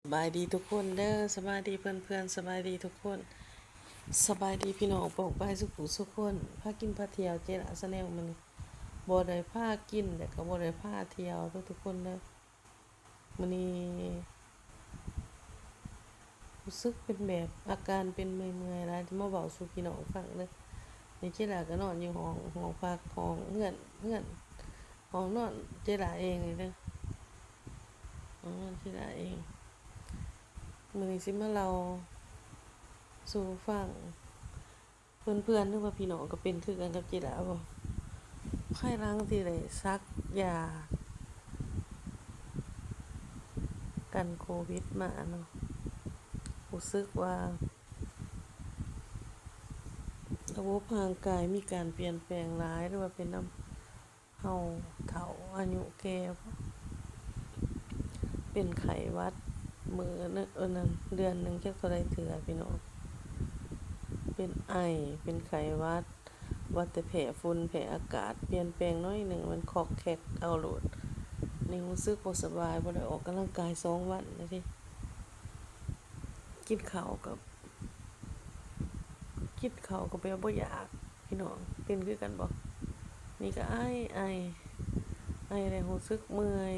ສະບາຍດີທຸກຄົນເດີ ສະບາຍດີເພື່ອນໆ ສະບາຍດີທຸກຄົນ ສະບາຍດີພີ່ນ້ອງປ້ອງປາຍສຸຂູສຸຄົນ. ພາກິນພາທ່ຽວເຈລາຊາແນວມື້ນີ້ ບໍ່ໄດ້ພາກິນ ແລະກໍບໍ່ໄດ້ພາທ່ຽວເດີທຸກຄົນເດີ. ມື້ນີ້ຮູ້ສຶກເປັນແບບອາການເປັນເມື່ອຍໆຫຼາຍ ຈະມາເວົ້າສູ່ພີ່ນ້ອງຟັງເດີ. ນີ້ເຈລາກໍນອນຢູ່ຫ້ອງ ຫ້ອງພັກ ຫ້ອງເຮືອນ ເຮືອນ ຫ້ອງນອນເຈລາເອງນີ້ເດີ ຫ້ອງນອນເຈລາເອງ. ມື້ນີ້ຊິມາເລົ່າສູ່ຟັງ ເພື່ອນໆ ຫຼືວ່າພີ່ນ້ອງກໍເປັນຄືກັນກັບເຈລາບໍ່? ພາຍຫຼັງທີ່ໄດ້ສັກຢາກັນໂຄວິດມາເນາະ ຮູ້ສຶກວ່າລະບົບຮ່າງກາຍມີການປ່ຽນແປງຫຼາຍ ຫຼືວ່າເປັນນຳ ເຮົາເຖົ້າອາຍຸແກ່ບໍ່? ເປັນໄຂ້ຫວັດມື້ໜຶ່ງ ເອີ ນັ້ນ ເດືອນໜຶ່ງຈັກເທົ່າໃດເທື່ອພີ່ນ້ອງ. ເປັນໄອ ເປັນໄຂ້ຫວັດ ວ່າແຕ່ແພ້ຝຸ່ນແພ້ອາກາດ ປ່ຽນແປງໜ້ອຍໜຶ່ງມັນຄອກແຄກເອົາໂລດ. ນີ້ຮູ້ສຶກບໍ່ສະບາຍ ບໍ່ໄດ້ອອກກຳລັງກາຍສອງວັນແລ້ວເດ. ກິນເຂົ້າກໍ ກິນເຂົ້າກໍແບບບໍ່ຢາກ ພີ່ນ້ອງເປັນຄືກັນບໍ່? ນີ້ກໍໄອ ໄອ ໄອແລ້ວຮູ້ສຶກເມື່ອຍ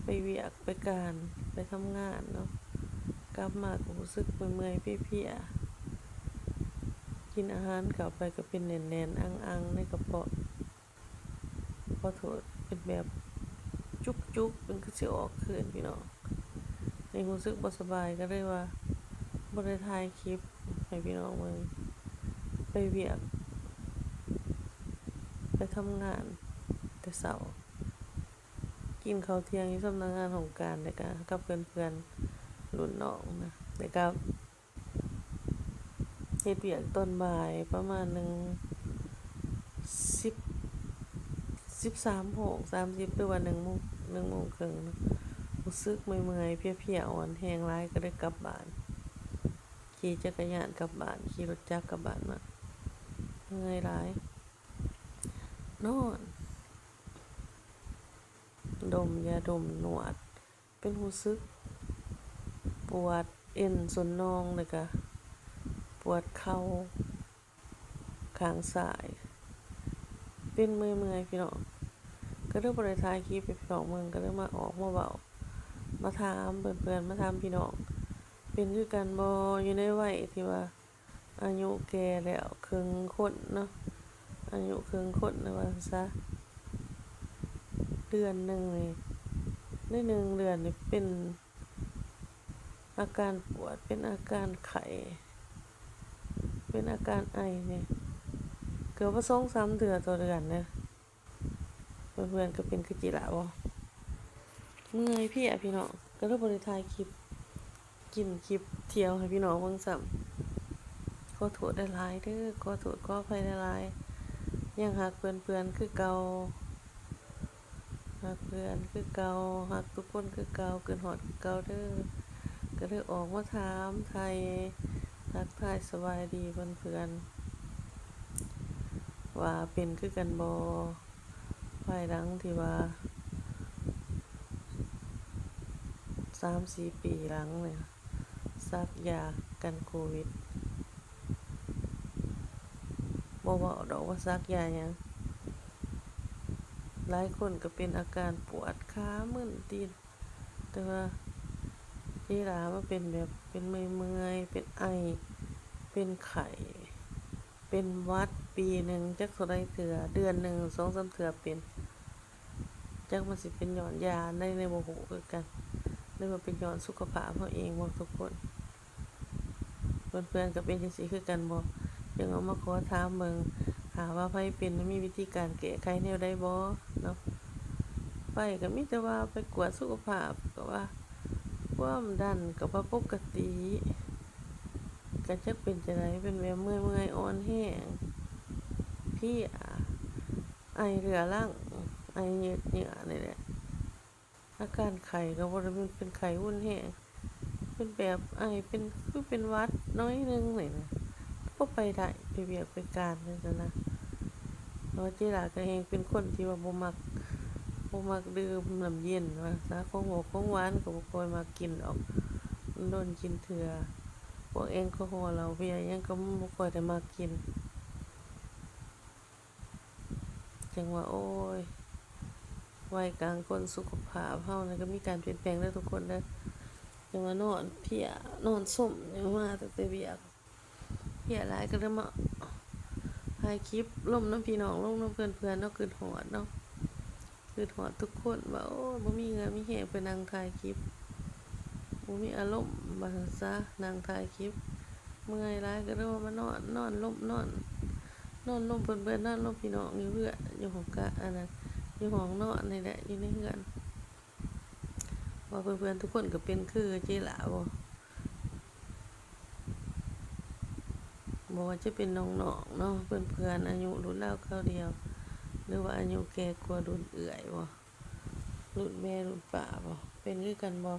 ໄປວຽກໄປການ ໄປທຳງານເນາະ ກັບມາກໍຮູ້ສຶກເມື່ອຍໆເພຍໆ ກິນອາຫານເຂົ້າໄປກໍເປັນແໜ້ນໆອັງໆໃນກະເພາະ. ຂໍໂທດ ເປັນແບບຈຸກໆ ເປັນຄືຊິອອກຄືນພີ່ນ້ອງ. ນີ້ຮູ້ສຶກບໍ່ສະບາຍ ກໍເລີຍວ່າບໍ່ໄດ້ຖ່າຍຄລິບໃຫ້ພີ່ນ້ອງເບິ່ງ. ໄປວຽກ ໄປທຳງານແຕ່ເຊົ້າ ກິນເຂົ້າທ່ຽງຢູ່ສຳນັກງານຫ້ອງການ ແລ້ວກະກັບເພື່ອນໆ ລຸ້ນນ້ອງນະ ແລ້ວກະ ເຮັດວຽກຕອນບ່າຍປະມານໜຶ່ງ ສິບ ສິບສາມໂມງສາມສິບ ຫຼືວ່າໜຶ່ງໂມງ ໜຶ່ງໂມງເຄິ່ງເນາະ. ຮູ້ສຶກເມື່ອຍໆເພຍໆ ອ່ອນແຮງຫຼາຍ ກໍເລີຍກັບບ້ານ ຂີ່ຈັກກະຍານກັບບ້ານ ຂີ່ລົດຈັກກັບບ້ານມາ ເມື່ອຍຫຼາຍ ນອນ ດົມຢາດົມນວດ ເປັນຮູ້ສຶກປວດເອັນສົ້ນນອງ ແລ້ວກະປວດເຂົ່າຂ້າງຊ້າຍ ເປັນເມື່ອຍໆ ພີ່ນ້ອງ. ກໍເລີຍບໍ່ໄດ້ຖ່າຍຄລິບໃຫ້ພີ່ນ້ອງເບິ່ງ ກໍເລີຍມາອອກມາເວົ້າ ມາຖາມເພື່ອນໆ ມາຖາມພີ່ນ້ອງ ເປັນຄືກັນບໍ່ ຢູ່ໃນໄວທີ່ວ່າ ອາຍຸແກ່ແລ້ວເຄິ່ງຄົນເນາະ ອາຍຸເຄິ່ງຄົນນະວ່າຊັ້ນຊະ. ເດືອນໜຶ່ງນີ້ ໃນໜຶ່ງເດືອນນີ້ເປັນອາການປວດ ເປັນອາການໄຂ້ ເປັນອາການໄອນີ້ ເກືອບວ່າສອງສາມເທື່ອຕໍ່ເດືອນເດີ. ເພື່ອນໆກໍເປັນຄືເຈລາບໍ່? ເມື່ອຍເພຍພີ່ນ້ອງ ກໍເລີຍບໍ່ໄດ້ຖ່າຍຄລິບ ກິນຄລິບທ່ຽວໃຫ້ພີ່ນ້ອງເບິ່ງຊ້ຳ. ຂໍໂທດຫຼາຍໆເດີ ຂໍໂທດຂໍອະໄພຫຼາຍໆ. ຍັງຮັກເພື່ອນໆຄືເກົ່າ ຮັກເພື່ອນຄືເກົ່າ ຮັກທຸກຄົນຄືເກົ່າ ຄິດຮອດຄືເກົ່າເດີ. ກໍເລີຍອອກມາຖາມໄຖ່ ທັກທາຍສະບາຍດີເພື່ອນໆ ວ່າເປັນຄືກັນບໍ່? ພາຍຫຼັງທີ່ວ່າສາມສີ່ປີຫຼັງນີ້ ສັກຢາກັນໂຄວິດ ບໍ່ເວົ້າດອກວ່າສັກຢາຫຍັງ ຫຼາຍຄົນກໍເປັນອາການປວດຂາ ມຶນຕີນ ແຕ່ວ່າເວລາມາເປັນແບບເປັນເມື່ອຍໆ ເປັນໄອ ເປັນໄຂ້ ເປັນຫວັດ ປີໜຶ່ງຈັກເທົ່າໃດເທື່ອ ເດືອນໜຶ່ງສອງສາມເທື່ອເປັນ ຈັກມັນຊິເປັນຍ້ອນຢາອັນໃດ ເລີຍບໍ່ຮູ້ຄືກັນ ຫຼືວ່າເປັນຍ້ອນສຸຂະພາບເຮົາເອງບໍ່ທຸກຄົນ? ເພື່ອນໆກໍເປັນຈັ່ງຊີ້ຄືກັນບໍ່? ຈຶ່ງເອົາມາຂໍຖາມເບິ່ງ ຖ້າວ່າໃຜເປັນ ມີວິທີການແກ້ໄຂແນວໃດບໍ່ເນາະ? ໄປກໍມີແຕ່ວ່າໄປກວດສຸຂະພາບ ກໍວ່າຄວາມດັນກໍວ່າປົກກະຕິ ກໍຈັກເປັນຈັ່ງໃດ ເປັນແບບເມື່ອຍໆ ອ່ອນແຮງ ເພຍ ໄອເຮືອລັງ ໄອເຍືດເຍືອນີ້ແຫຼະ. ອາການໄຂ້ກໍບໍ່ໄດ້ແມ່ນເປັນໄຂ້ຮຸນແຮງ ເປັນແບບໄອ ເປັນ ຄືເປັນຫວັດໜ້ອຍໜຶ່ງນີ້ນະ ກໍບໍ່ໄປໄດ້ ໄປວຽກໄປການຈັ່ງຊັ້ນນະ. ແຕ່ວ່າເຈລາກໍແຮ່ງເປັນຄົນທີ່ວ່າບໍ່ມັກ ບໍ່ມັກດື່ມນ້ຳເຢັນວ່າຊະ ຂອງຫວານ ຂອງຫວານກໍບໍ່ຄ່ອຍມັກກິນດອກ ດົນກິນເທື່ອ ພວກແອລກໍຮໍ ເຫຼົ້າເບຍຫຍັງກໍບໍ່ຄ່ອຍໄດ້ມັກກິນ. ຈັ່ງວ່າ ໂອ້ຍ ໄວກາງຄົນ ສຸຂະພາບເຮົານີ້ກໍມີການປ່ຽນແປງເດີທຸກຄົນເດີ. ຈັ່ງວ່ານອນເພຍ ນອນສົມ ຍັງມາຕັ້ງແຕ່ວຽກ ເພຍຫຼາຍກໍເລີຍມາຖ່າຍຄລິບລົມນຳພີ່ນ້ອງ ລົມນຳເພື່ອນໆເນາະ ຄິດຮອດເນາະ ຄິດຮອດທຸກຄົນວ່າ ໂອ້ຍ ບໍ່ມີເຫື່ອມີແຮງໄປນັ່ງຖ່າຍຄລິບ ບໍ່ມີອາລົມວ່າຊັ້ນຊະ ນັ່ງຖ່າຍຄລິບ ເມື່ອຍຫຼາຍກໍເລີຍວ່າມານອນ ນອນລົມ ນອນ ນອນລົມເພື່ອນໆ ນອນລົມພີ່ນ້ອງຢູ່ເຮືອນ ຢູ່ຫ້ອງກະ ອັນນັ້ນ ຢູ່ຫ້ອງນອນນີ້ແຫຼະ ຢູ່ໃນເຮືອນ. ວ່າເພື່ອນໆທຸກຄົນກໍເປັນຄືເຈຫຼ້າບໍ່? ບໍ່ວ່າຈະເປັນນ້ອງໆເນາະ ເພື່ອນໆອາຍຸລຸ້ນລາວຄາວດຽວ ຫຼືວ່າອາຍຸແກ່ກວ່າລຸ້ນເອື້ອຍບໍ່? ລຸ້ນແມ່ລຸ້ນປ້າບໍ່? ເປັນຄືກັນບໍ່?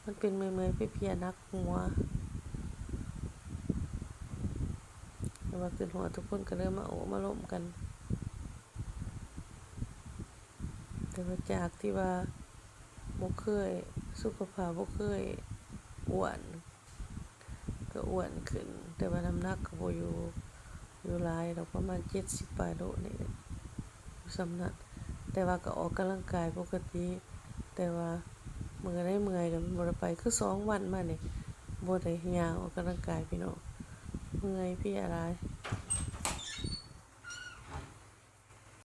ມັນເປັນເມື່ອຍໆເພຍໆ ໜັກຫົວ ແຕ່ວ່າຄິດຮອດທຸກຄົນກໍເລີຍມາໂອ້ມາລົມກັນ. ແຕ່ວ່າຈາກທີ່ວ່າບໍ່ເຄີຍ ສຸຂະພາບບໍ່ເຄີຍອ້ວນ ກໍອ້ວນຂຶ້ນ ແຕ່ວ່ານ້ຳໜັກກໍບໍ່ຢູ່ ຢູ່ຫຼາຍດອກ ປະມານເຈັດສິບປາຍໂລນີ້ແຫຼະ ຢູ່ສ່ຳນັ້ນ. ແຕ່ວ່າກໍອອກກຳລັງກາຍປົກກະຕິ ແຕ່ວ່າມື້ໃດເມື່ອຍກໍບໍ່ໄດ້ໄປ ຄືສອງວັນມານີ້ບໍ່ໄດ້ຍ່າງອອກກຳລັງກາຍພີ່ນ້ອງ ເມື່ອຍເພຍຫຼາຍ.